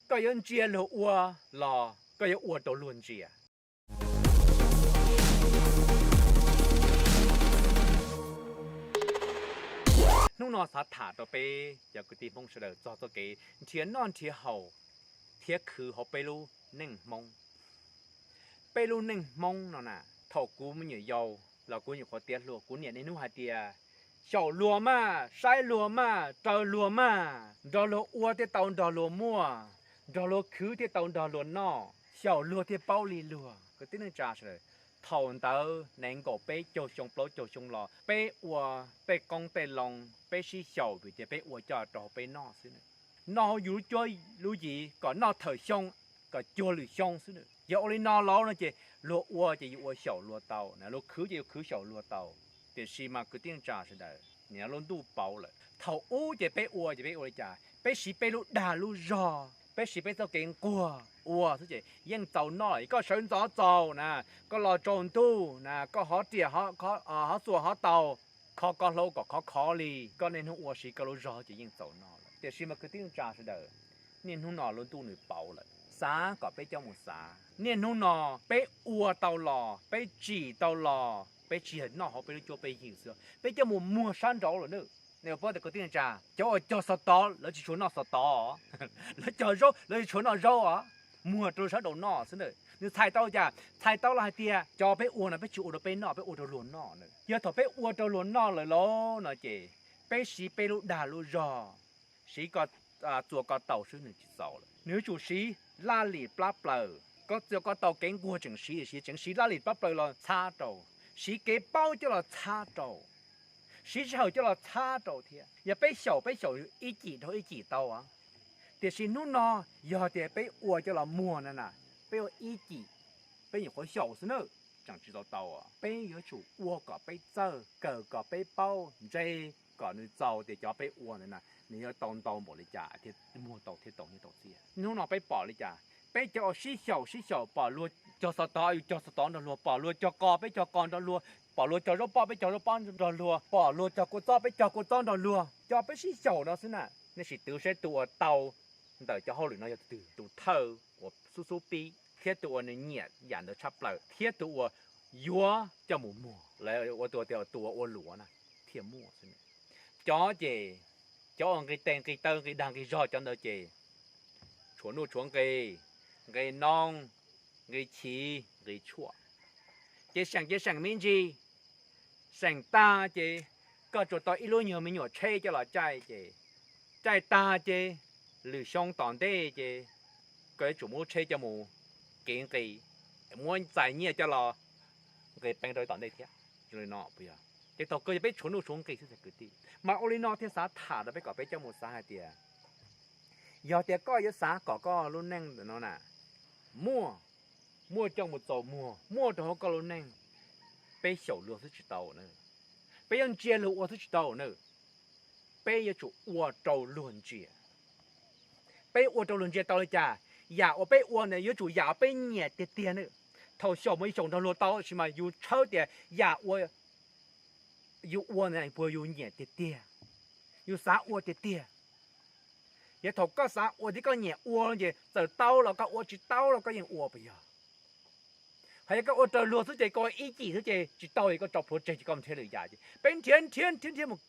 Koj yuav ntsia luag ua los koj yuav ua rau luag ntsia? Hnub no xav tham rau peb cov kwv tij Hmoob sawv daws txog txoj kev nrhiav noj nrhiav haus thiab khwv hauv peb lub neej Hmoob. Peb lub neej Hmoob no na, thaum kuv me nyuam yaus los kuv nyuam qhuav tiav hluas, kuv niam niaj hnub hais tias, xyaum luag maj, saib luag maj, raws luag maj, nrog luag ua thiaj tau nrog luag muaj, nrog luag khwv thiaj tau nrog luag noj, xyaum luag thiaj paub li luag. Kwv tij neej tsa sawv daws, thaum ntawd nees nkaum peb caug xyoo plaub caug xyoo los peb ua tej qoob tej loo, peb sib xyaum vim tias peb ua coj rau hauv peb noj xwb, noj hauv yus lub cuab lub yig kom noj thawm xyoo, kom cuag lwm xyoo xwb na. Yog ua li no los no ces luag ua ces yus ua xyaum luag tau na, luag khwv ces yus khwv xyaum luag tau. Tiam sis mas kwv tij neej tsa sawv daws, nim no lub ntuj pauv lawm. Thaum ub ces peb ua ces peb ua li cas? Peb siv peb lub dag lub zog, peb siv peb txoj kev nquag ua xwb ces yeej txaus noj. Koj sawv ntxov txaus na, koj los tsaus ntuj na, koj hov riam hov xuas hov taus, khov koj hlaub kom khov khov li, koj niaj hnub ua siv koj lub zog ces yeej txaus noj lawm. Tiam sis mas kwv tij neej tsa sawv daws, niaj hnub no lub ntuj nws pauv lawm, xav kom peb coj mus xav. Niaj hnub no peb ua tau los, peb tsim tau los, peb tsis yog noj hauv peb lub cuab peb yig xwb, peb coj mus muag sab nraud lawm na. Nej puas paub tias kwv tij neej tsa, cov uas cog xov tod lawv tsis tshua noj xov tod, lawv cog zaub lawv tsis tshua noj zaub os, muag rau sab nraud noj xwb na. Nws txhais tau cas? Txhais tau los hais tias cov peb ua no peb tsis ua rau peb noj, peb ua rau luag noj na. Yog thaum peb ua rau luag noj lawm lauj no ces peb siv peb lub dag lub zog, siv ko, txuas ko taus xwb nws tsis txaus lawm, nws yuav tsum siv laj lim plab plaws. Koj txuas ko taus kev nquag tseem siv, siv tseem siv laj lim plab plaws los txhab rau, siv kev paub coj los txhab rau, siv sij hawm coj los txhab rau thiab. Yog peb xyaum, peb xyaum ib cim dhau ib cim tau. Tiam sis hnub no yog tias peb ua coj los muag no na, peb ua ib cim, peb nyuam qhuav xyaum xwb na, tseem tsis tau tau. Peb yuav tsum ua kom peb txawj, kawm kom peb paub, ntse kom nws txaus tias cov peb ua ntawd na, nws yuav tau ntau npaum li cas thiaj muag tau thiab tau nyiaj tau txiaj. Hnub no peb pom li cas? Peb cov uas sib xyaum sib xyaum, pom luag cog xov tod yus cog xov tod nrog luag, pom luag cog qos peb cog qos nrog luag, pom luag cog zaub pob peb cog zaub pob nrog luag, pom luag cog kua txob peb cog kua txob nrog luag, cov peb sib xyaum no xwb na. Nej sim twv saib tus uas tau ntawm cov hauj lwm no yog tus twg, tus thawj uas xub xub pib thiab tus uas nws nyiam yam ntawd tshaj plaws thiab tus uas yuav coj mus muag, lawv ua tus tias tus uas ua luam na thiaj muaj xwb. Cov ces, cov uas nqis tes nqis taw nqis dag nqis zog cov ntawd ces tshuav nuj tshuav nqis, nqis noob, nqis chiv nqis tshuaj, ces seem ces seem me ntsis, seem tag ces koj tsuas tau ib lub nyuag me nyuam tsheb coj los caij ces, caij tag ces lwm xyoo tom ntej ces koj yuav tsum muab lub tsheb coj mus kiv nqis, muab txais nyiaj coj los nqis peev rau tom ntej thiab. Zoo li no puas yog? Ces thaum kawg yog peb tshuav nuj tshuav nqis xwb kwv tij. Mas ua li no thiaj xav tham rau peb kom peb coj mus xav hais tias, yog tias koj yuav xav kom koj lub neej no na muaj, muaj coj mus txaus muag, muaj rau hauv koj lub neej, peb xyaum luag xwb tsis tau na, peb yuav ntsia luag ua xwb tsis tau na, peb yuav tsum ua rau luag ntsia. Peb ua rau luag ntsia tau li cas? Yam uas peb ua ntawd yuav tsum yam uas peb nyiam tiag tiag na. Thaum xyaum mas yus xyaum nrog luag tau tab sis mas yus tshawb tias yam uas yus ua ntawd puas yus nyiam tiag tiag, yus xav ua tiag tiag. Yog thaum koj xav ua thiab koj nyiam ua ces txawm tau los koj ua, tsis tau los koj yeej ua puas yog? Hos yog koj ua raws luag xwb ces koj ua ib cim xwb ces tsis tau ces koj tso plhuav tseg ces koj nrhiav lwm yam ces peb nrhiav nrhiav nrhiav nrhiav mus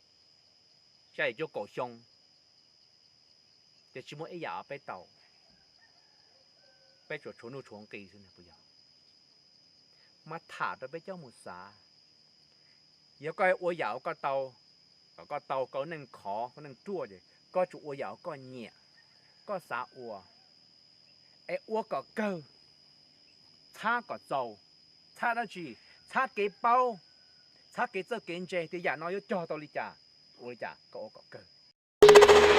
xya yim cuaj kaum xyoo ces tsis muaj ib yam peb tau. Peb tsuas tshuav nuj tshuav nqis xwb puas yog? Mas tham rau peb coj mus xav. Yog koj ua yam uas koj tau, kom koj tau koj neej khov koj neej ruaj ces koj tsuas ua yam uas koj nyiam, koj xav ua, es ua kom kawg, txhab kom txaus. Txhab dab tsi? Txhab kev paub, txhab kev txawj kev ntse tias yam no yuav cog tau li cas, ua li cas koj ua kom kawg.